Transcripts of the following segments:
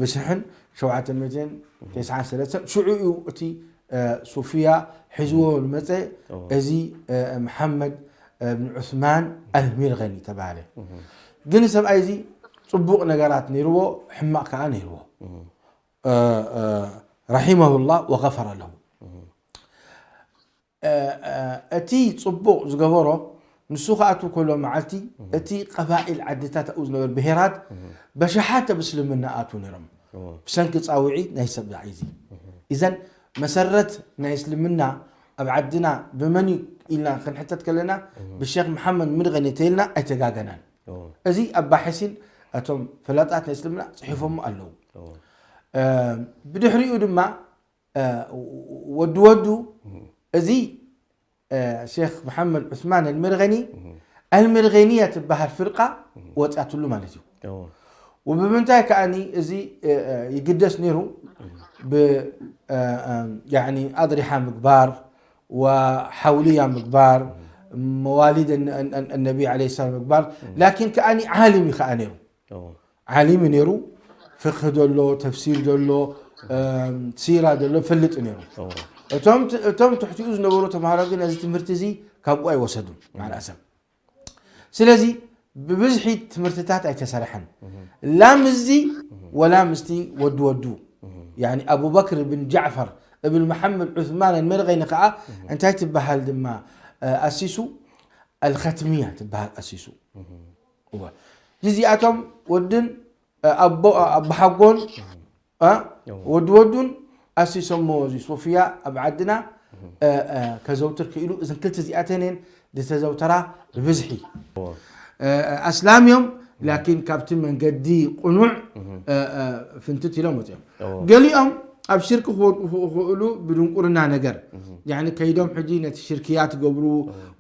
ብሽሕን ሸውዓተ ሚእትን ተስዓን ሰለስተን ሽዑ እዩ እቲ ሱፍያ ሒዝዎ ዝመፀ። እዚ መሓመድ ብን ዑስማን ኣልሚርገኒ ተባሃለ። ግን ሰብኣይ እዚ ፅቡቕ ነገራት ነይርዎ፣ ሕማቕ ከዓ ነይርዎ። ረሒመሁላህ ወገፈረ ለሁ። እቲ ፅቡቕ ዝገበሮ ንሱ ክኣቱ ከሎ መዓልቲ እቲ ቀባኢል ዓድታት ኣብኡ ዝነበሩ ብሄራት በሽሓት ኣብ እስልምና ኣትዉ ነይሮም። ብሰንኪ ፃውዒት ናይ ሰብ ዳዒ እዚ። እዘን መሰረት ናይ እስልምና ኣብ ዓድና ብመን እዩ ኢልና ክንሕተት ከለና ብሼክ መሓመድ ምድገን እንተኢልና ኣይተጋገናን። እዚ ኣብ ባሕሲን እቶም ፈላጣት ናይ እስልምና ፅሒፎሞ ኣለዉ። ብድሕሪኡ ድማ ወዲ ወዱ እዚ ሼክ መሓመድ ዑስማን ኣልመርገኒ ኣልመርገኒያ ትበሃል ፍርቃ ወፅኣትሉ ማለት እዩ። ወብምንታይ ከኣኒ እዚ ይግደስ ነይሩ? ብኣድሪሓ ምግባር፣ ወሓውልያ ምግባር፣ መዋሊድ ነቢ ዓለይሂ ሰላም ምግባር። ላኪን ከኣኒ ዓሊም እዩ ከኣ ነይሩ። ዓሊም ነይሩ። ፍቅህ ደሎ፣ ተፍሲር ደሎ፣ ሲራ ደሎ ፈልጥ ነይሩ። እቶም ትሕቲኡ ዝነበሩ ተምሃሮ ግን ነዚ ትምህርቲ እዚ ካብኡ ኣይወሰዱን። ማዕል ኣሰብ ስለዚ ብብዝሒ ትምህርትታት ኣይተሰርሐን። ላም እዚ ወላ ምስቲ ወዲ ወዱ ያኒ ኣቡበክር ብን ጃዕፈር እብን መሓመድ ዑስማን ኣልመርገኒ ከዓ እንታይ ትበሃል ድማ ኣሲሱ ኣልኸትሚያ ትበሃል ኣሲሱ። እዚኣቶም ወድን ኣቦሓጎን ወዲ ወዱን ኣሲሶሞ እዚ ሶፍያ ኣብ ዓድና ከዘውትር ክኢሉ እዘን ክልተ እዚኣተን እየን ዝተዘውተራ ብብዝሒ። ኣስላም እዮም ላኪን ካብቲ መንገዲ ቁኑዕ ፍንትት ኢሎም ወፅኦም። ገሊኦም ኣብ ሽርክ ክወድቁ ክእሉ ብድንቁርና ነገር ያኒ ከይዶም ሕጂ ነቲ ሽርክያት ገብሩ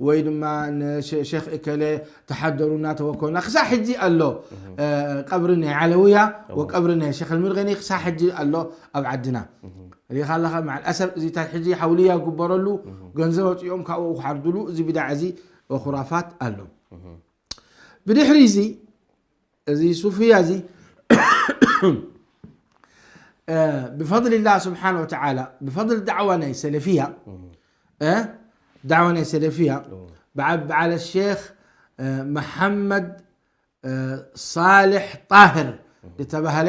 ወይ ድማ ንሸክ እከለ ተሓደሩና ተወከሉና ክሳብ ሕጂ ኣሎ። ቀብሪ ናይ ዓለውያ ወቀብሪ ናይ ሸክ ኣልምርገኒ ክሳብ ሕጂ ኣሎ ኣብ ዓድና። ሪኢኻ ኣለኻ መዓል ኣሰብ እዚታት ሕጂ ሓውልያ ይግበረሉ ገንዘብ ኣውፅኦም ካብኡ ክዓርድሉ እዚ ቢድዓ እዚ ወኹራፋት ኣሎ። ብድሕሪ እዚ እዚ ሱፍያ እዚ ብፈضل الله سبحانه وتعالى ብፈضل ዳዕዋ ናይ ሰለፍያ ዳዕዋ ናይ ሰለፍያ ብዓለ ሼክ መሓመድ ሳልሕ ጣህር ዝተባሃለ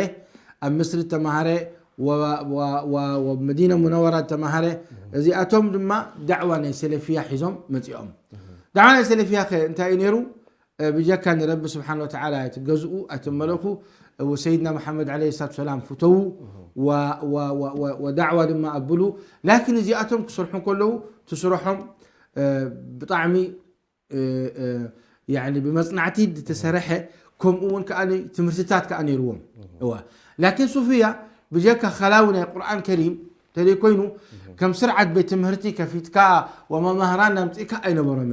ኣብ ምስሪ ተማሃረ ወመዲና ሙነወራ ተማሃረ እዚኣቶም ድማ ዳዕዋ ናይ ሰለፍያ ሒዞም መፂኦም። ዳዕዋ ናይ ሰለፍያ ከ እንታይ እዩ ነይሩ? ብጀካ ንረቢ ስብሓን ወተዓላ ኣይትገዝኡ ኣይትመለኹ ወሰይድና መሓመድ ዓለ ሰላት ሰላም ፍተዉ ወዳዕዋ ድማ ኣብሉ። ላኪን እዚኣቶም ክሰርሑ ከለዉ ትስረሖም ብጣዕሚ ብመፅናዕቲ ዝተሰርሐ ከምኡ እውን ከዓ ትምህርትታት ከዓ ነይርዎም። ላኪን ሱፍያ ብጀካ ከላዊ ናይ ቁርኣን ከሪም ተለይ ኮይኑ ከም ስርዓት ቤት ትምህርቲ ከፊትካ ወመማህራን ኣምፅእካ ኣይነበሮም።